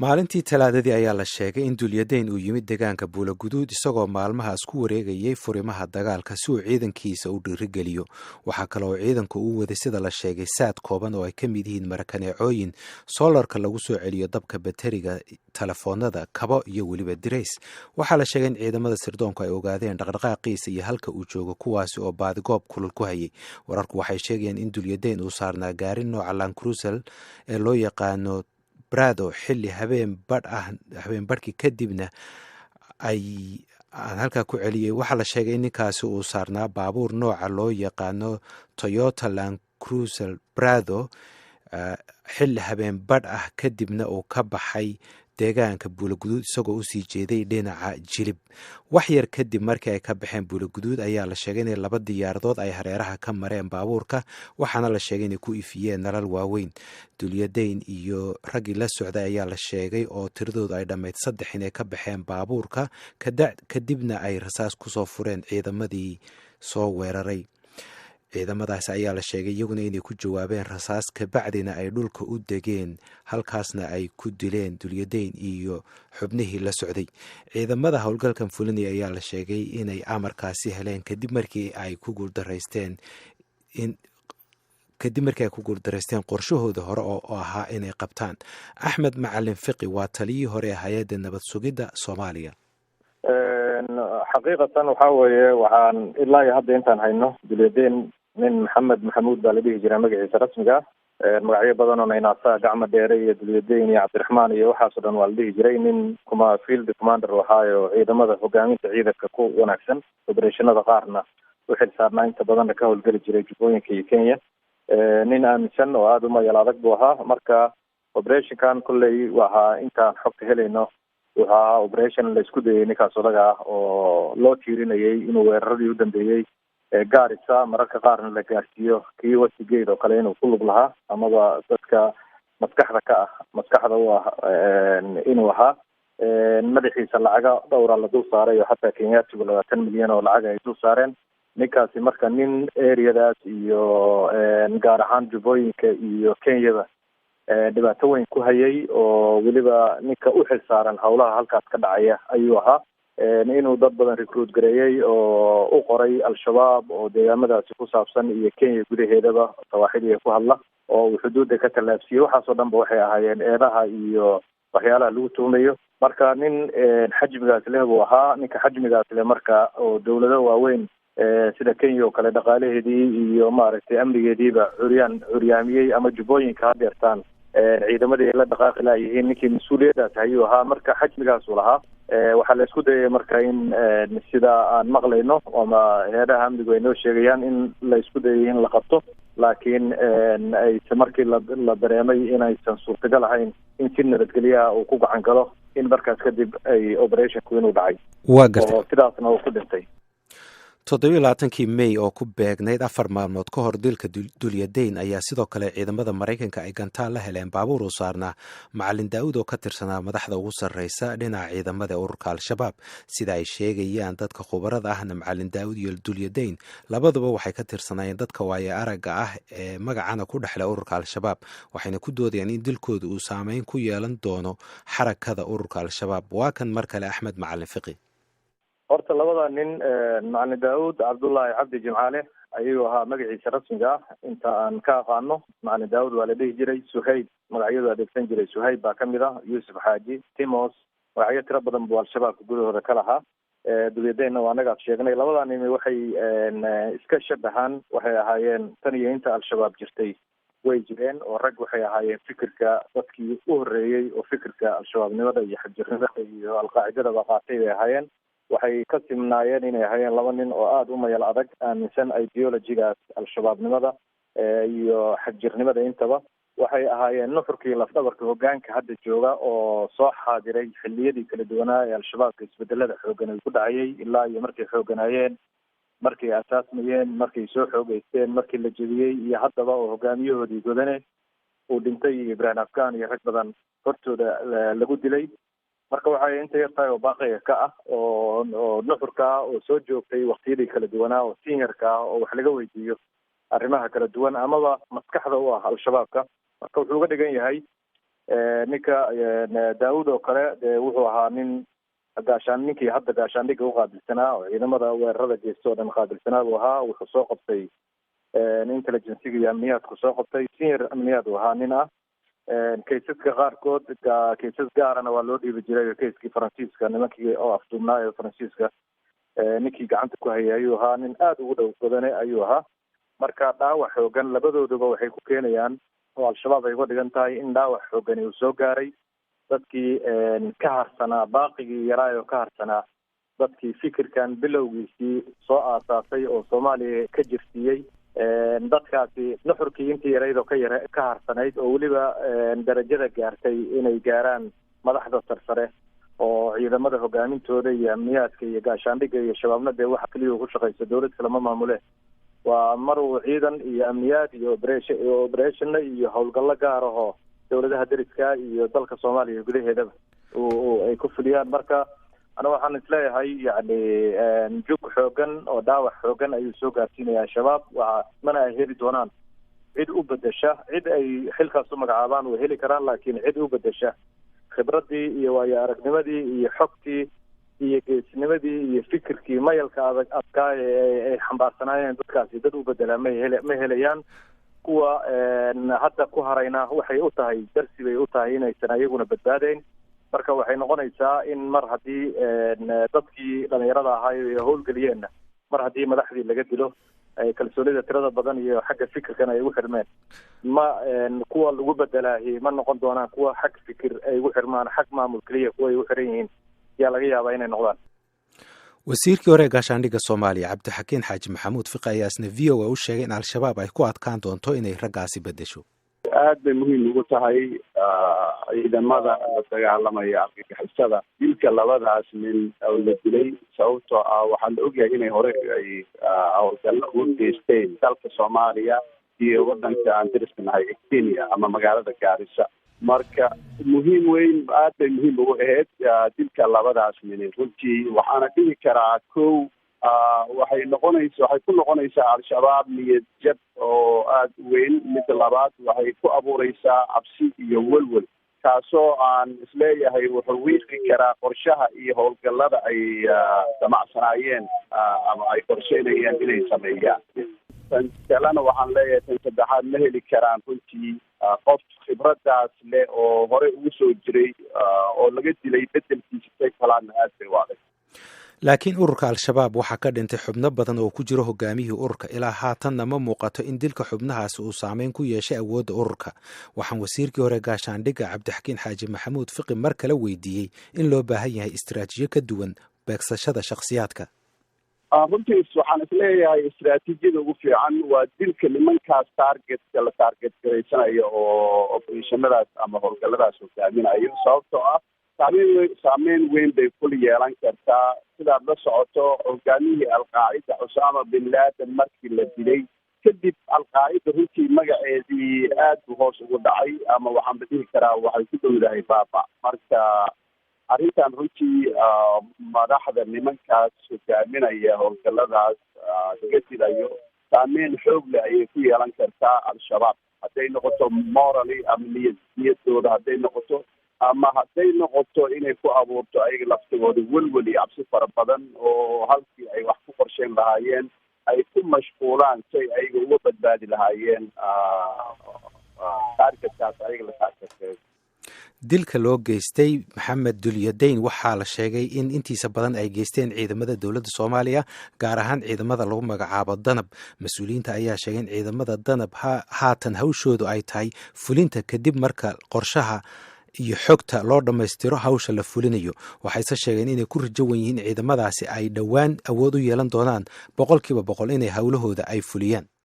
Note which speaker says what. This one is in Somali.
Speaker 1: Maalintii Talaadadii ayaa la sheegay in Dulyadeyn uu yimid deegaanka Buulaguduud, isagoo maalmahaas ku wareegayay furimaha dagaalka si uu ciidankiisa u dhiirigeliyo. Waxaa kale oo ciidanku uu waday, sida la sheegay, saad kooban oo ay ka mid yihiin marakaneecooyin, soolarka lagu soo celiyo dabka bateriga telefoonada, kabo iyo weliba dirays. Waxaa la sheegay in ciidamada sirdoonku ay ogaadeen dhaqdhaqaaqiisa iyo halka uu joogo, kuwaasi oo baadigoob kulul ku hayay. Wararku waxay sheegayeen in Dulyadeyn uu saarnaa gaari nooca Land Cruiser ee loo yaqaano Prado xilli habeen badh ah, habeen badhkii kadibna ay aan halkaa ku celiyey. Waxaa la sheegay in ninkaasi uu saarnaa baabuur nooca loo yaqaano Toyota Land Cruiser Prado xilli habeen badh ah, kadibna uu ka baxay deegaanka Buulaguduud isagoo usii jeeday dhinaca Jilib. Wax yar kadib markii ay ka baxeen Buulaguduud ayaa la sheegay inay laba diyaaradood ay hareeraha ka mareen baabuurka, waxaana la sheegay inay ku ifiyeen nalal waaweyn. Dulyadeyn iyo raggii la socday ayaa la sheegay, oo tiradoodu ay dhammayd saddex, inay ka baxeen baabuurka, kadibna ay rasaas kusoo fureen ciidamadii soo weeraray. Ciidamadaas ayaa la sheegay iyaguna inay ku jawaabeen rasaas, kabacdina ay dhulka u degeen, halkaasna ay ku dileen Dulyadeyn iyo xubnihii la socday. Ciidamada howlgalkan fulinaya ayaa la sheegay inay amarkaasi heleen kadib markii ay ku guuldaraysteen qorshahooda hore oo ahaa inay qabtaan. Axmed Macalin Fiqi waa taliyihii hore ee hay-adda nabad sugidda Soomaaliya.
Speaker 2: Xaqiiqatan waxa weeye, waxaan ilaa iyo hadda intaan hayno, Dulyadeyn nin Maxamed Maxamuud baa la dhihi jiraa magaciisa rasmiga ah. Magacyo badan oo Naynaasaa, Gacma Dheere iyo Dulyadeyn iyo Cabdiraxmaan iyo waxaasoo dhan waa la dhihi jiray. Nin kuma field commander ahaayo, ciidamada hogaaminta ciidanka ku wanaagsan, operationada qaarna u xil saarnaa, inta badanna ka howlgeli jiray Jubbooyinka iyo Kenya. Nin aaminsan oo aada u mayal adag buu ahaa. Marka operationkan kolley waxaa intaan xogta helayno wuxuu ahaa operation la isku dayay ninkaas odaga ah oo loo tiirinayay inuu weeraradii u dambeeyey Gaarisa, mararka qaarna la gaarsiiyo kii Westgate oo kale, inuu ku lug lahaa amaba dadka maskaxda ka ah, maskaxda u ah inuu ahaa. Madaxiisa lacaga dhowra la dul saaray oo xataa Kenyaatigu 20 milyan oo lacag ay dul saareen ninkaasi. Marka nin areadaas iyo gaar ahaan Jubbooyinka iyo Kenyaba dhibaato weyn ku hayay, oo weliba ninka u xil saaran howlaha halkaas ka dhacaya ayuu ahaa. Inuu dad badan recruit gareeyey oo u qoray Al-Shabaab oo deegaamadaasi ku saabsan iyo Kenya gudaheedaba sawaaxiliga ku hadla oo uu xuduudda ka tallaabsiiyey, waxaasoo dhan ba waxay ahaayeen eedaha iyo waxyaalaha lagu tuhumayo. Marka nin xajmigaas leh buu ahaa. Ninka xajmigaas leh marka oo dawlado waaweyn sida Kenya oo kale dhaqaalaheedii iyo maaragtay amnigeediiba curyaan curyaamiyey, ama Jubbooyinka hadeertaan ciidamadii ay la dhaqaaqi laayihiin, ninkii mas-uuliyaddaas hayuu ahaa. Marka xajmigaasuu lahaa. Waxaa la isku dayay marka in, sida aan maqlayno ama heeraha amnigu ay noo sheegayaan, in la isku dayay in la qabto, laakiin ayse markii la dareemay inaysan suurtagal ahayn in si nabadgelyaha uu ku gacan galo, in markaas kadib ay operationku inuu dhacay.
Speaker 1: Waa gartay.
Speaker 2: Oo sidaasna uu ku dhintay.
Speaker 1: 27-kii May oo ku beegnayd 4 maalmood ka hor dilka Dulyadeyn ayaa sidoo kale ciidamada Maraykanka ay gantaal la heleen baabuur uu saarnaa Macalin Daa'uud oo ka tirsanaa madaxda ugu sarreysa dhinaca ciidamada ururka Al-Shabaab. Sida ay sheegayaan dadka khubarada ahna, Macalin Daa'uud iyo Dulyadeyn labaduba waxay ka tirsanaayeen dadka waaye aragga ah ee magacana ku dhexleh ururka Al-Shabaab, waxayna ku doodayaan in dilkooda uu saameyn ku yeelan doono xarakada ururka Al-Shabaab. Waa kan mar kale Axmed Macalin Fiqi.
Speaker 2: Horta labada nin, Macalin Daawud Cabdullaahi Cabdi Jimcaale ayuu ahaa magaciisa rasmiga ah inta aan ka aqaano. Macalin Daawud waa la dhihi jiray, Suhayb magacyadu adeegsan jiray, Suhayb baa kamid ah, Yuusuf Xaaji, Timos, magacyo tiro badan buu Al-Shabaabka gudahooda ka lahaa. Dulyadeynna waa anagaad sheegnay. Labada nimi waxay iska shabahaan, waxay ahaayeen tan iyo inta Al-Shabaab jirtay way jireen, oo rag waxay ahaayeen fikirka dadkii u horreeyey oo fikirka Al-Shabaabnimada iyo xagjirnimada iyo Alqaacidadaba qaatay bay ahaayeen. Waxay ka simnaayeen inay ahaayeen laba nin oo aada u mayal adag, aaminsan ideologygaas Al-Shabaabnimada iyo xagjirnimada intaba. Waxay ahaayeen nuxurkii lafdhabarka hogaanka hadda jooga oo soo xaadiray xilliyadii kala duwanaa ee Al-Shabaabka isbedelada xoogan ay ku dhacayay, ilaa iyo markay xooganaayeen, markay asaasmayeen, markay soo xoogeysteen, markii la jebiyey, iyo haddaba oo hogaamiyahoodii Godane uu dhintay iyo Ibrahim Afghan iyo rag badan hortooda lagu dilay. Marka waxay inta yar tahay oo baaqiga ka ah oo nuxurka ah oo soo joogtay waktiyadii kala duwanaa oo seniorka ah oo wax laga weydiiyo arrimaha kala duwan amaba maskaxda u ah Al-Shabaabka. Marka wuxuu uga dhigan yahay Ninka Daawud oo kale dee wuxuu ahaa nin gaashaan, ninkii hadda gaashaandhigga uqaabilsanaa oo ciidamada weerarada geysta oo dhan qaabilsanaa buu ahaa. Wuxuu soo qabtay intelligencega iyo amniyaadku soo qabtay, senior amniyaad uu ahaa nin ah. Kaysaska qaarkood, kaysas gaarana waa loo dhiibi jiray. Kayskii Faransiiska, nimankii oo afduubnaa ee Faransiiska, ninkii gacanta ku hayay ayuu ahaa. Nin aada ugu dhow Godane ayuu ahaa. Marka dhaawac xoogan labadooduba waxay ku keenayaan oo Al-Shabaab ay uga dhigan tahay in dhaawac xoogani uu soo gaaray dadkii ka harsanaa, baaqigii yaraay oo ka harsanaa, dadkii fikirkan bilowgiisii soo aasaasay oo Soomaaliya ka jirsiiyey. Dadkaasi nuxurkii intii yarayd oo ka yara ka harsanayd oo weliba darajada gaartay inay gaaraan madaxda sarsare oo ciidamada hogaamintooda iyo amniyaadka iyo gaashaandhigga iyo Shabaabna dee waxa keliya ku shaqayso, dowlad kale ma maamule, waa mar uu ciidan iyo amniyaad iyo operationna iyo howlgallo gaar ahoo dowladaha deriska iyo dalka Soomaaliya gudaheedaba ay ku fuliyaan. Marka ana waxaan isleeyahay, yacni, jug xoogan oo dhaawac xoogan ayuu soo gaarsiinaya Al-Shabaab. Waa mana ay heli doonaan cid u bedesha. Cid ay xilkaas u magacaabaan way heli karaan, laakiin cid u bedesha khibraddii iyo waayo aragnimadii iyo xogtii iyo geesnimadii iyo fikirkii mayalka adag adkaa ee ay xambaarsanaayeen dadkaasi, dad u bedelaa ma helayaan. Kuwa hadda ku harayna waxay u tahay darsi bay u tahay inaysan ayaguna badbaadayn. Marka waxay noqonaysaa in mar haddii dadkii dhalinyarada ahaa ay howlgeliyeenna, mar haddii madaxdii laga dilo, kalsoonida tirada badan iyo xagga fikirkan ay ugu xirmeen, ma kuwa lagu bedelaahi ma noqon doonaan kuwa xag fikir ay ugu xirmaan, xag maamul keliya kuwa ay ugu xiran yihiin yaa laga yaabaa inay noqdaan.
Speaker 1: Wasiirkii hore ee gaashaandhigga Soomaaliya, Cabdixakiin Xaaji Maxamuud Fiqi, ayaa isna VOA u sheegay in Al-Shabaab ay ku adkaan doonto inay raggaasi beddesho.
Speaker 3: Aad bay muhiim ugu tahay ciidamada la dagaalamaya argagixisada dilka labadaas nin oo la dilay, sababtoo ah waxaa la ogyahay inay hore ay howlgallo ugu geysteen dalka Soomaaliya iyo wadanka aan dariska nahay ee Kenya ama magaalada Gaarisa. Marka muhiim weyn, aad bay muhiim ugu ahayd dilka labadaas nin runtii. Waxaana dhihi karaa, kow, waxay noqonaysa, waxay ku noqonaysaa Al-Shabaab niyad jab oo aada u weyn. Midda labaad, waxay ku abuureysaa cabsi iyo welwel, kaasoo aan isleeyahay wuxuu wiiqi karaa qorshaha iyo howlgallada ay damacsanaayeen ama ay qorsheynayeen inay sameeyaan. Tan kalena waxaan leeyahay, tan saddexaad, ma heli karaan runtii qof khibradaas leh oo horey ugu soo jiray oo laga dilay bedelkiisa say kalaana aad bay u adag.
Speaker 1: Laakiin ururka Al-Shabaab waxaa ka dhintay xubno badan oo ku jiro hogaamiyihii ururka. Ilaa haatanna ma muuqato in dilka xubnahaasi uu saameyn ku yeeshay awoodda ururka. Waxaan wasiirkii hore gaashaandhigga, Cabdixakiin Xaaji Maxamuud Fiqi, mar kale weydiiyey in loo baahan yahay istaraatiijiyo ka duwan beegsashada shakhsiyaadka.
Speaker 3: Runtii waxaan isleeyahay istaraatiijiyada ugu fiican waa dilka nimankaas targetka la target garaysanayo oo operationadaas ama howlgalladaas hogaaminayo, sababtoo ah saameyn weyn bay kul yeelan kartaa. Sidaad la socoto, hogaamiyihii Alqaacida Cusaama bin Laden markii la dilay kadib, Alqaacida runtii magaceedii aad buu hoos ugu dhacay, ama waxaanba dhihi karaa waxay ku dhowdahay baaba. Marka arrintan runtii madaxda nimankaas hogaaminaya howlgalladaas laga dilayo saameyn xoog leh ayay ku yeelan kartaa Al-Shabaab, hadday noqoto morally ama niyadooda hadday noqoto, ama hadday noqoto inay ku abuurto ayaga laftigooda welwel iyo cabsi fara badan, oo halkii ay wax ku qorsheyn lahaayeen ay ku mashquulaan say ayaga uga badbaadi lahaayeen targetkaas ayaga la targetkeeda.
Speaker 1: Dilka loo geystay Maxamed Dulyadayn waxaa la sheegay in intiisa badan ay geysteen ciidamada dowladda Soomaaliya, gaar ahaan ciidamada lagu magacaabo Danab. Mas-uuliyiinta ayaa sheegay in ciidamada Danab haatan hawshoodu ay tahay fulinta, kadib marka qorshaha iyo xogta loo dhammaystiro hawsha la fulinayo. Waxayse sheegeen inay ku rajowan yihiin ciidamadaasi ay dhowaan awood u yeelan doonaan 100% inay howlahooda ay fuliyaan.